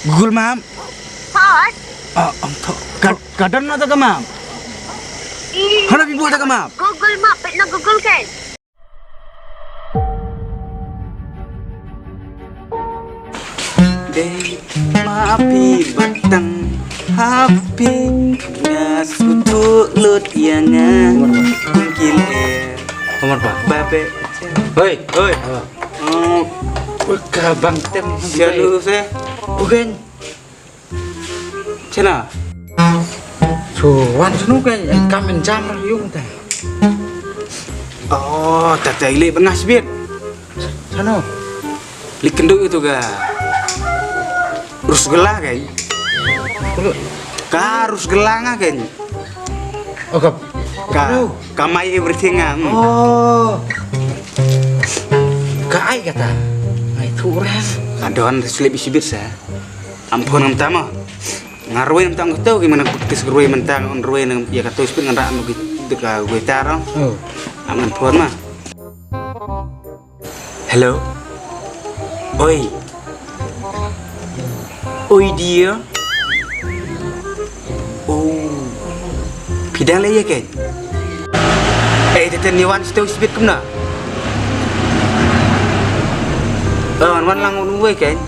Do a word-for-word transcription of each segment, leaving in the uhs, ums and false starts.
Google Map. Hot. Ah, ang tho. Ka, ka don na ta ka map. I. Hana bi bol ta ka map. Google Map, peit na Google kan. Dei ma phi batang ha phi nga sutu lut ïa nga. Kum kil e. Omar ba. Ba pe. Hoi, hoi. Oh, ka bang tem. Sialu se. Bukan. Chena. So, wan sunu ka kam en jam ra yung ta. Oh, ta ta ile banga sibit. Sano. Likendu itu ga. Rusgela kan. Ka rusgela nga kan. Oh, ka. Ka, ka mai everything nga. Hmm. Oh. Ka ai kata. Ai tu orang. Ka don slip sibit sa. Am phone ngam tama. Nga rwai ngam tang to ki mana kis rwai mentang on rwai nang ya kato spin ngan rak anu ki deka guitar. Oh. Am ngan phone ma. Hello. Oi. Oi dear. Oh. Pidang le ya ken. Eh, tete ni wan sto spit kumna. Oh, wan lang un wei ken.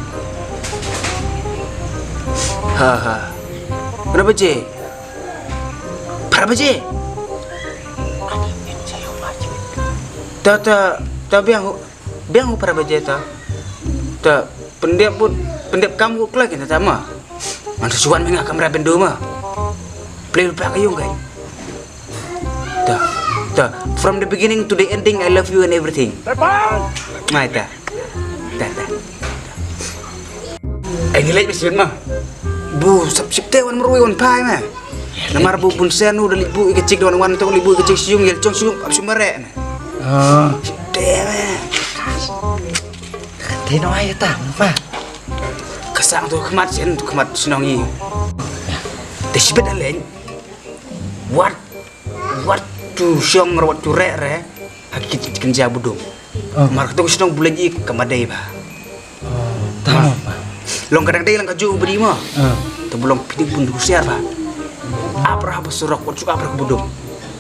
Ha ha. Berapa je? Berapa je? Ta ta ta biang biang berapa je ta? Ta pendep pun pendep kamu kelak kita sama. Mantu suan menga kamera bendu ma. Play lupa kayung kan. Ta ta from the beginning to the ending I love you and everything. Mai ta. Ta ta. Ai ngi leh bisian ma. Bu sap sip te wan marwei wan pai ma. Namar bu bun sen u da libu ika cik da wan wan tong libu ika cik siung yel cong siung ap sumare na. Ah. Sip te ma. Te no ai ta ma. Kasang tu khmat sen tu khmat sinong i. Te sibet alen. Wat Wat tu shong rawat tu re re. Haki kit kit kenja budung. Oh. Mar tu shnong bulan ji ka madai ba. Oh. Tama ba. Long kadang dai lang kaju beri ma. Oh. Tu belong pidik pun husiar ba. Apa apa surok wat su apa budung.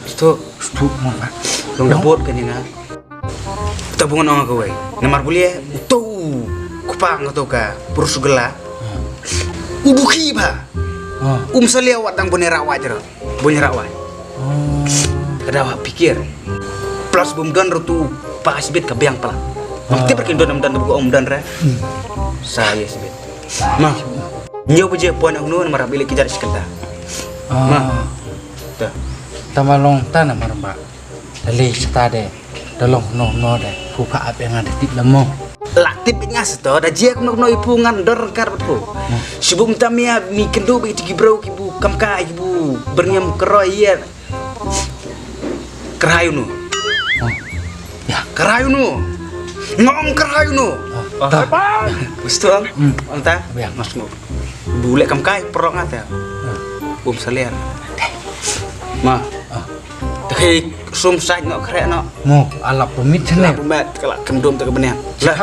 Stu stu mo ba. Long dapur kan ina. Ta bunga nong ka wei. Namar bulia utu kupang tu ka purus gela. Oh. Ubuki ba. Oh. Um salia wat dang bunera wajra. Bun rawai. Oh. Kada wa pikir. Plus bum don rutu pa sibit ka biang pala. Bum tip kin don am don bu om don re. Hmm. Saya sibit. Ma. Nyo buje pon ang nun marap ile kijar sikenta. Ah. Ma. Ta. Tama long ta na marap. Dali sita de. Da long no no de. Pu pha ap nga de tip lamo. La tip nga sito da je no no ipu ngan dor kar pu. Sibum tamia mi kendu bi tiki bro ki bu kam ka ki bu berniam kero ye. Kerhayu nu. Ya. Kerhayu nu. Ngong kerhayu nu. Ta. Ustu am. Anta. Ya. Mas nu. Bule kam kai perok ngata. Bum salian. Ma. Te sum sait no kre no. Mo alap pemit sene. Alap pemit kala kendum te kebenian. La.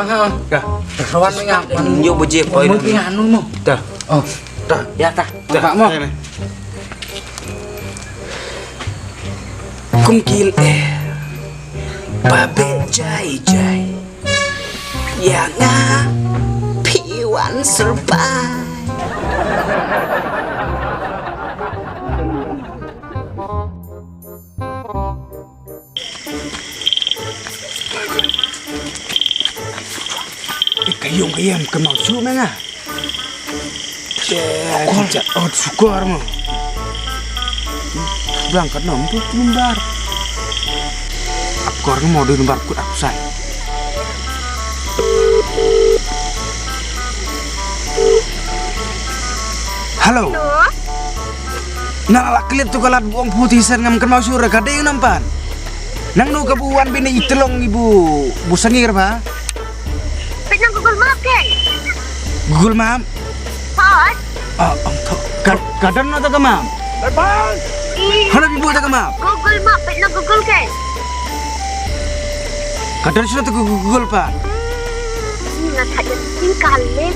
Ka. Tersawan nga. Nyo buje poi. Mo anu mo. Ta. Oh. Ta. Ya ta. Ta. Mo. Kum kil eh. Ba be jai jai. Ïa nga phi wan survive. Eh, ka ïong ka ïam ka mau shu menga. Kor. Ot sukor mo. Blang kat nom tu number. Ap kor mo dei number kut ap sai. Hello. Hello. Nang la klet tu ka lad buong putih sen ngam kenal sura ka dei nampan. Nang nu ka buan bini itelong ibu bu sangir ba. Peit nang Google Map kan? Google Map? Hot. Ah, ang tho. Ka, ka don na ta ka map. Bye bye. Hana bi buh ta ka map. Google Map, peit nang Google kan? Ka don shuh ta ka Google pa. Hmm, na ta ya tin ka le.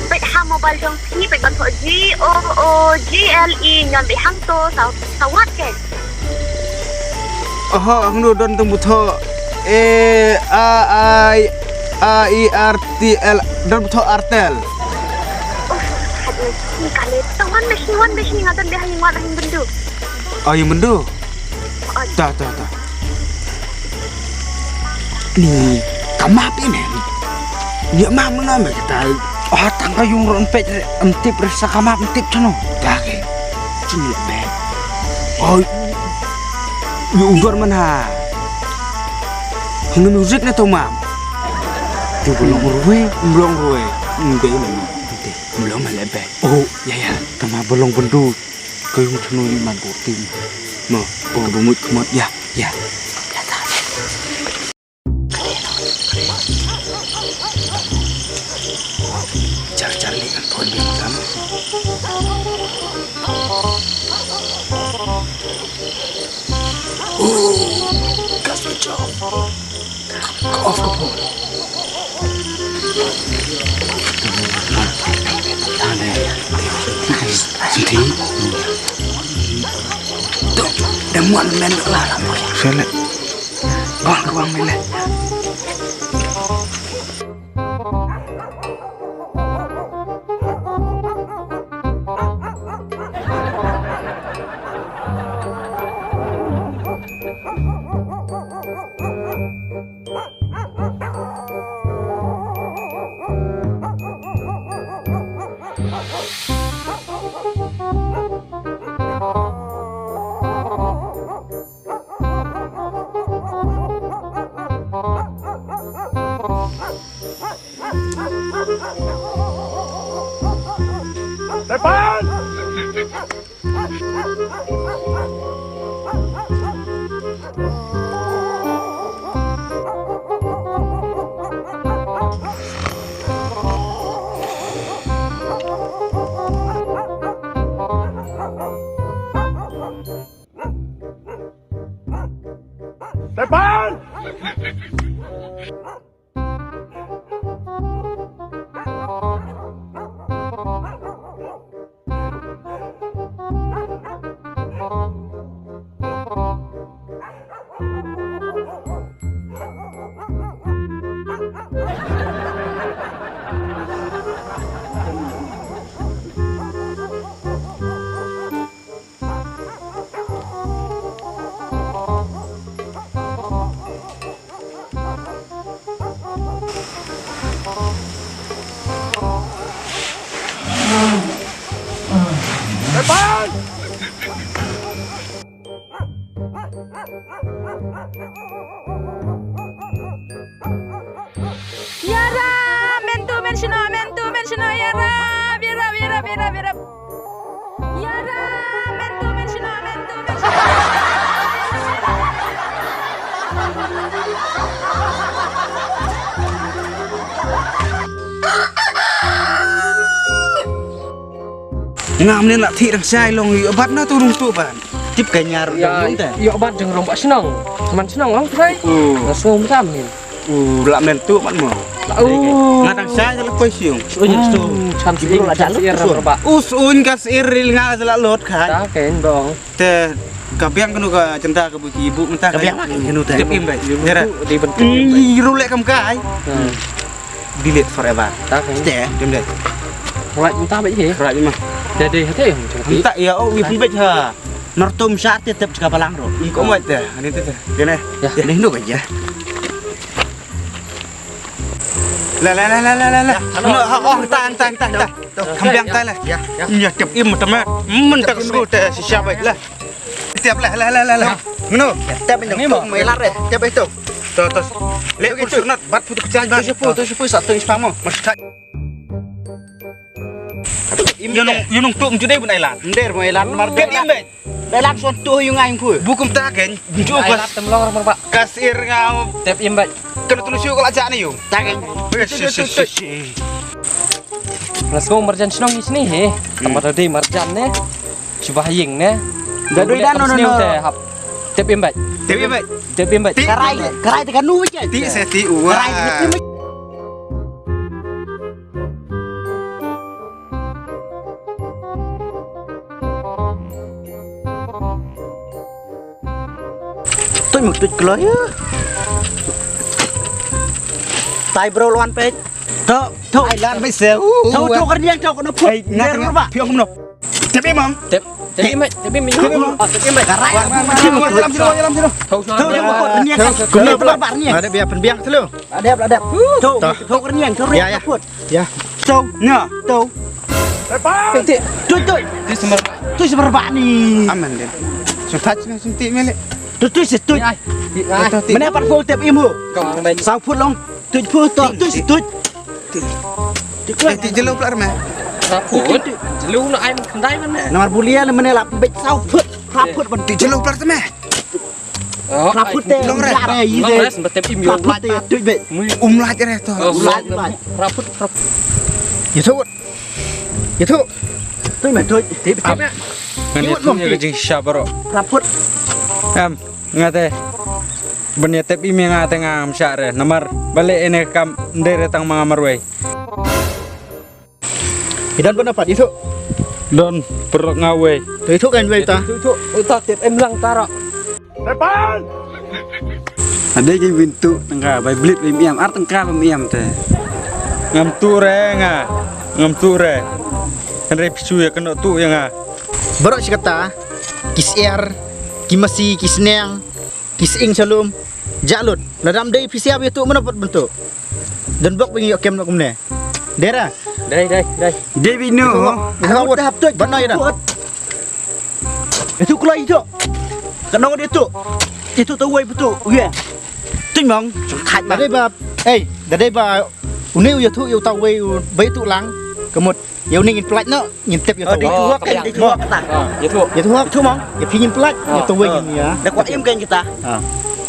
Pe Ha mobile jong phi peit ban thoh G O O G L E, ngan beh hangto sa, sa wat ke. Oho, hangno don tang butho. A, I, A, E, R, T, L. Don butho Artel. Oh, haduh, ni kali. Tang wan beh ni, wan beh ni, nga don beh ha ïing wat ha ïing byndu. Oh, ïing byndu. Oh, ta, ta, ta. Ni, ka map ine. Ni map mano me kita. Ah, tang ka ïung ron peit, em tip re sa ka map, em tip chano. Ta ke. Chini le me. Oh, ïa u dor man ha. Hangno rit ne to map. Ti bulong ruwe, bulong ruwe. Inde me. Inde, bulong me le be. Oh, ya, ya. Tama bulong byndu. Ka ïung chano ni man bor ti. Mo, bor bumut kemot ya. Ya. Ya ta. Jar jar li kan ton bi kan. Oh, ka switch off. Ka off ka phone. Tane. Senti. Tok, da muan men la la. Sele. Bang ka bang men le. Tepan! Tepan! Ïarap, men tu men shano, men tu men shano, ïarap, ïarap, ïarap, ïarap, ïarap. Ïarap, men tu men shano, men tu men shano. Nga mnen la thik dang shai long ïoh bat na tu rung tu ban. Tip ka nyar dang yung te. Ïoh bat jong rong ba shnong. Man shnong long trai. Nga sngewm tam nin. U la men tu man mo. Nga dang shai la poi siung. Suin stu. Cham siung la jaluk. Us un ka sir ril nga la lot khai. Ta ken dong. Te ka biang kenu ka jenda ka buki ibu mentah. Ka biang kenu te. Tip im bai. Di bentuk. Ru lek kam kai. Delete forever. Ta ken. Ste dem deh. Right mentah bai he. Right mah. Deh deh hati. Mentah ya oh wi pun bai ha. Nor tum sha te tep jaka balang ro. Ko mai te. Ani te te. Kene. Ya. Ni nu bai ya. La la la la la la. No ha oh ta ta ta ta. Kam biang ta la. Ya. Nya tep im ta ma. Mentah sku te shisha bai la. Tiap lah lah lah lah lah. Ngeno? Tiap itu. Ni mo. Mai lar eh. Tiap itu. To to. Le pun sunat bat putu kecil bat. Tu siapa? Tu siapa? Satu ispa mo. Mas tak. Yunung yunung tu mjude pun ailan. Nder mo ailan mar. Tiap im bai. Ailan son tu yung aing pu. Bukum ta ken. Ju pas. Temlong ramar ba. Kasir ngau. Tiap im bai. Kena tulu siu kalau ajak ni yung. Ta ken. Let's go marjan shnong ni sini he. Tempat tadi marjan ne. Shu ba ha ïing ne. Da dui da no no no. Tep im bai. Tep im bai. Tep im bai. Karai karai te kanu je. Ti se ti u. Karai te kanu. Tuid kloi. Tai bro, lwan peit. To, to. Ai, lan peit se. To, to, kar niang to, kano phut. Ai, nga kar niang. Phi ong kumno? Tip im, Mam. Tip, tip im, tip im. Tip im, Mam. Ah, tip im. Karai. Wan, wan, wan, wan, wan, wan, wan, wan. To, to, to, kar niang. Kumno, kar niang. Ada biar pynbiang selu. Ada, ada. To, to, kar niang, kar niang. Ya, ya. Phut. Ya. To, nya, to. Tuid, tuid. Tuid semerbak. Tuid semerbak ni. Aman deh. Sudah sini, sini, melek. Tuid, tuid, tuid. Ai, ai. Tuid, tuid. Mana pat full tip im ho? Kau ang baik. Saw phut long. Tuid phut to. Tuid, tuid. Tuid. Tuid, eh, tuid jelo pula meh. Saw phut. Jelo na ai khendai meh. Namar bulia na mene lap bek saw phut. Saw phut ban tuid jelo pula meh. Oh, raput te, long re. Long re, sembetep im. Raput te, tuid bek. Um lait re to. Oh, um lait, um lait. Raput, raput. Itu. Itu. Tuid meh, tuid. Tip, tip, ya. Ngan itu ya, kejing siapa ro? Raput. Em, ngate. Benia tep imi ngate ngam syare. Namar balik ini kam ndere tang manga marwei. Idan bana pat itu. Don perut ngawei. Tu itu kan wei ta. Itu, itu, itu tip em lang tara. Depan. Ada je bintu tengka bai blit bai miam, ar tengka bai miam te. Ngam tu re nga. Ngam tu re. Kan re pisu ya kena tu ya nga. Barok shi kata. Ki siar, ki masi, ki seneng. Ki sing shalom. Jalut. Ladam dei pisia bitu mana pot bentuk. Dan bok bingi okem nak kumne. Dera. Dai, dai, dai. Dei binu. Aku dah haptut. Bana ya dah. Itu keluar itu. Kena dia tu. Itu tu wai betul. Ya. Tuid mong. Sengkhat mah. Dadai ba. Eh, dadai ba. Uni u ya tu, u tau wai u bai tu lang. Kemut. Ya uni ngin pelat no. Ngin tep ya tu. Di tu hok kan, di tu hok kata. Ya tu. Ya tu hok. Tu mong. Ya phi ngin pelat. Ya tu wai ngin ya. Dah kuat im kan kita.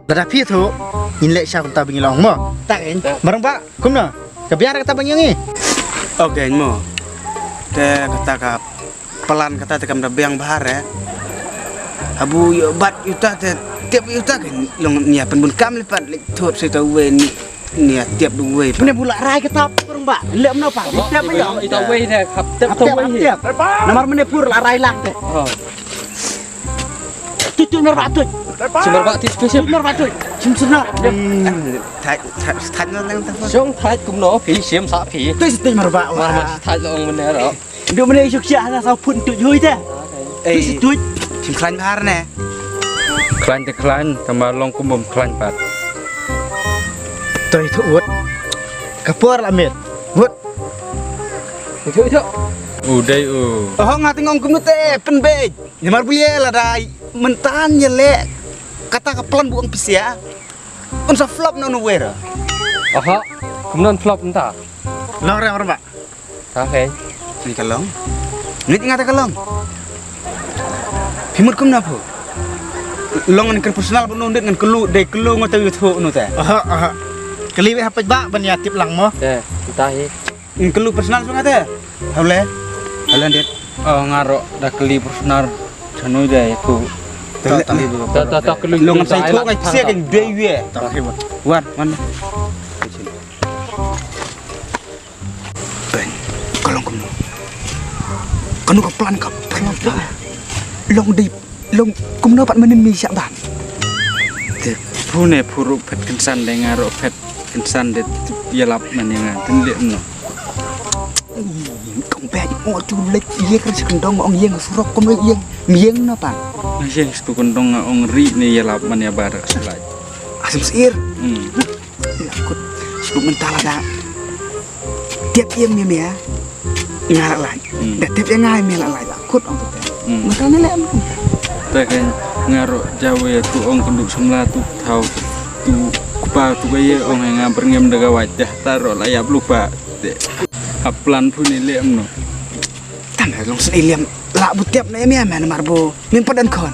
Dah dah phi tu. Ngin lek sha kata bingi long mo. Tak kan. Barang ba. Kumno? Ka biar kata bang yang ni. Okay mo. Te kata ka plan kata te kam da biang bahar eh. Abu yo bat yuta te tiap yuta ke long nia pen bun kam lepat lek thot se ta we ni nia tiap du we. Pene bula rai kata perung ba. Lek mno pa. Tiap yo. Ita we ne kap tiap ta we. Namar mene pur la rai lak te. Oh. Tuid, tuid, merbak tuid. Sim merbak tuid, tuid, sim merbak tuid. Sim senar. Thait, thait, thait nor leng ta. Song thait kumno phi sim sa phi. Tuid, tuid, merbak. Mar mar thait long bener ro. Ndu mene isuk sia na sa phun tuid hui te. Eh, tuid, tuid. Sim khlain bahar ne. Khlain te khlain, tama long kum bom khlain pat. Tuid, tuid, wot. Kapor la met. Wot. Itu, itu. Udai u. Oh, nga tengong kumno te pen bej. Namar bu ye la dai mynta ïa leh kata ka plan bu ong pisia. Un sa flop na un wer. Aha. Kumno un flop mynta? Long re, long re ba. Ta kei. Ni ka long. Ni nga ta ka long. Phi mut kumno phu? Long ngan kren personal ba un dit ngan kyllu dei kyllu nga ta ïa thu nu ta. Aha, aha. Kylli wei hapet ba ban ïa tip lang mo. Te, mynta hi. Ngin kyllu personal shuwa nga te. Hawle. Hawle dit. Oh, nga ruh da kylli personal. Chanu ja ïa tu. Ta ta ta kylli. Long ngan sa ïathuh nga pisa kan dei wei. Wan, wan. Ben. Ka long kumno? Kano ka plan ka plan? Long dei Long kumno pat mynnin mi shah ban. Te phu ne phu ruh phet kynsan de nga ruh phet kynsan de ïalap mynnin nga tynlih no. Kong phet mo tu lek ye kar shi kyndong ong ye nga surok kumno ye mieng no pan. Nga ye stu kyndong nga ong ri ne ïalap mynnin ïa bar ka sulai. Asim sir. Hmm. Ïa kut. Sbu mynta la da. Tiap ïa mia mia. Nga la lai. Hmm. Da tiap ïa nga mia la lai la kut ong tu. Hmm. Mynta ne lem. Ta kan nga ruh jawe tu ong kunduk samla tu thaw tu kupa tu ka ye ong nga berngem da ka wajah ta ruh la ïa blupa. Te. Hap plan phu ni lem no. Tan long sni lem la bu tiap ne mia mia mar bu. Min padan kon.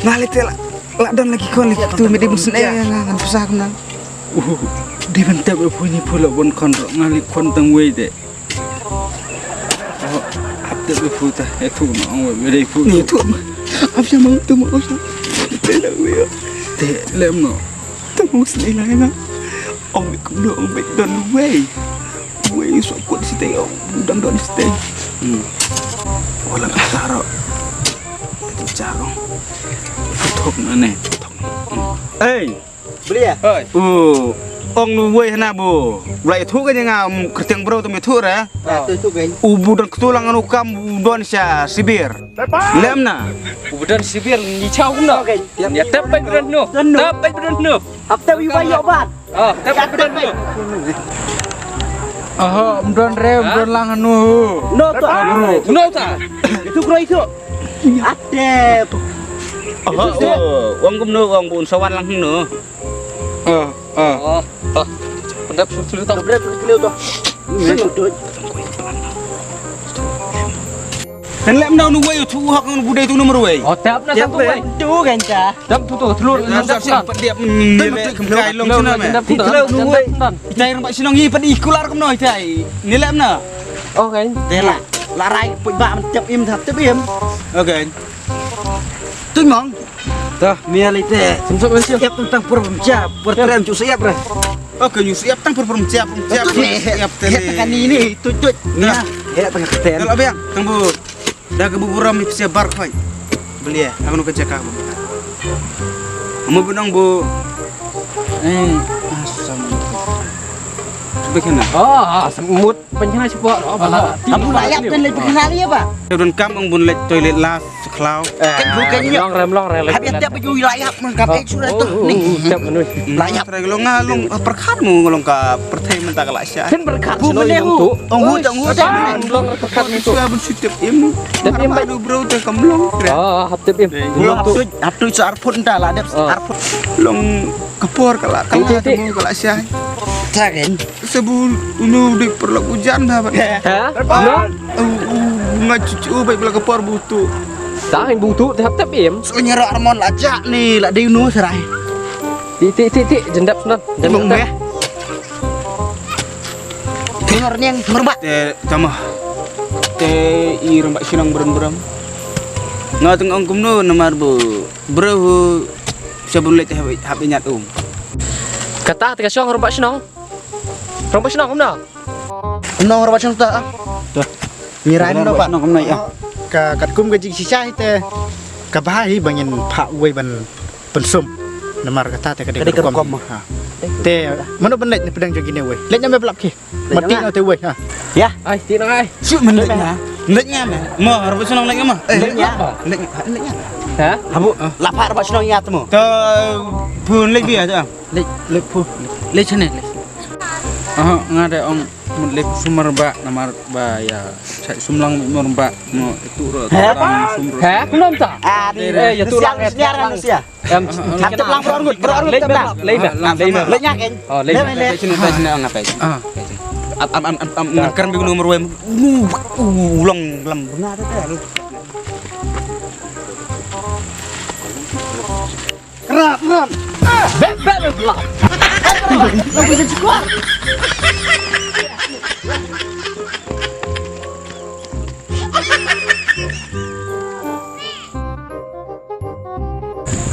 Nga le te la la don lagi kon lagi tu me di bun sne nga ngan pisa kena. Uh, di ban tep e phu ni phu la bon kon ro nga li kon tang wei de. Oh, ap tep e phu ta e tu no ong wei de phu. Ni tu. Ap sha mang tu mo ap sha. Te la wei. Te lem no. Tu mo sne la nga. Ong wei kum no ong wei don wei. Wei so kot si te ong dang don si te. Hmm. Wala ka taro. Itu jarong. Tok na ne. Ei. Bria. Hoi. U ong nu wei hana bu. Blai thu ka nga, um, kyrteng bro tu me thu re. Ya, tu tu kan. U bu don ktu lang anu kam u don sha sibir. Lem na. U bu don sibir ni chau kumno. Okay. Ya tep pai bu don nu. Don nu. Tep pai bu don nu. Hap tep yu bai yo ban. Ah, tep pai bu don nu. Aha, um don re, um don lang anu. No ta. No ta. Itu kro itu. Atep. Aha, oh, wang kumno, wang bun sawan lang nu. Ah, ah. Oh, oh. Pendap sulu tau. Pendap sulu tau. Sing tu. Kan lem nau nu wei tu hak nu budai tu nomor wei. Oh, tap na satu wei. Tu kan ta. Tap tu tu telur. Siap siap pedap. Kai long sina me. Telur nu wei. Itai rambak sinong i pedi kular kumno itai. Ni lem na. Oh kan. Tela. Larai put ba tap im tap tap im. Okay. Tun mong. Tah, mia lei te. Sum sum sum. Siap tang pur pemcha, pur trem cu siap re. Oke, nyu siap tang pur pemcha, pemcha. Tut ni. Siap te. Kan ini tut tut. Nah. Ya, tengah ten. Kalau biang, tang bu. Dah ke bu buram ip siap bar koi. Beli ya, aku nak kerja kah bu. Kamu benang bu. Eh, asam. Bagaimana? Oh, asam mut. Pynjah na sipor. Oh, bala. Abu la ïap kan leit pynjah na ïa ba. Te don kam ong bun leit toilet la sa khlaw. Kan bukan ïa. Long rem long rem. Habis tiap baju la ïap man ka ek surat tu ni. Tiap menu. La ïap. Trai long nga long perkhat mu long ka perthei mynta ka la sha. Kan perkhat. Bu mene hu. Ong hu tang hu tang. Long perkhat ni tu. Sudah bun sitep im. Tep im ba du bro te kam long. Ah, hap tep im. Long tu. Hap tu sa arput nta la dep arput. Long kapor ka la ka la temu ka la sha. Tagen. Sebu unu di perlu hujan dah. Ha? No? Nga cucu baik bela kepor butu. Tang butu tap tap im. So nyera armon la jak ni la di unu serai. Ti ti ti ti jendap sunan. Bung beh. Tengor niang merbak. Te tama. Te i rembak sinang berem-berem. Nga tengok kumno namar bu. Bro, sebu lek hab inyat um. Kata te ka shong rembak sinang. Rong ba shnong kumno? Kumno rong ba shnong ta? Ngi rai no ba. Ka katkum ka jingshisha hi te ka bha hi ba ngin phah uwei ban pynsum. Namar kata te ka dei ka rukom. Te mano ban leit na pdeng jong kine uwei? Leit na me blap ki. Mati no te uwei ha. Ya. Ai ti no ai. Shu men leit na. Leit nga me. Mo rong ba shnong leit nga mo. Leit nga. Leit nga. Ha? Habu. La phah rong ba shnong ya te mo. To pun leit bi ya. Leit, leit phu. Leit shane, leit. Aha, nga da ong mut leit sumar ba namar ba ya. Chai sumlang mut mur ba mo itu ro. He? He? Kunam ta? Ah, di. Eh, ya tu lang ya. Siar anu sia. Em, hap tep lang bro ngut, bro ngut tep lang. Lei ba, lei ba. Leit nya ken. Oh, lei ba. Leit shane, leit shane ong apa. Ah. Am am am am ngam kerem bi gunung merwem. Ulang lam. Bengah ta. Rap, rap. Bek, bek, bek, bek.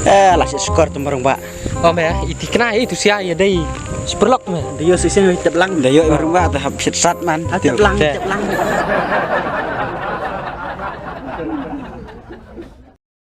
Eh, la shi skor tu marung ba. Oh me, iti kena itu sia ya dei. Sperlok me. Dia sising tep lang. Dia yo marung ba ta hap sit sat man. Tep lang, tep lang.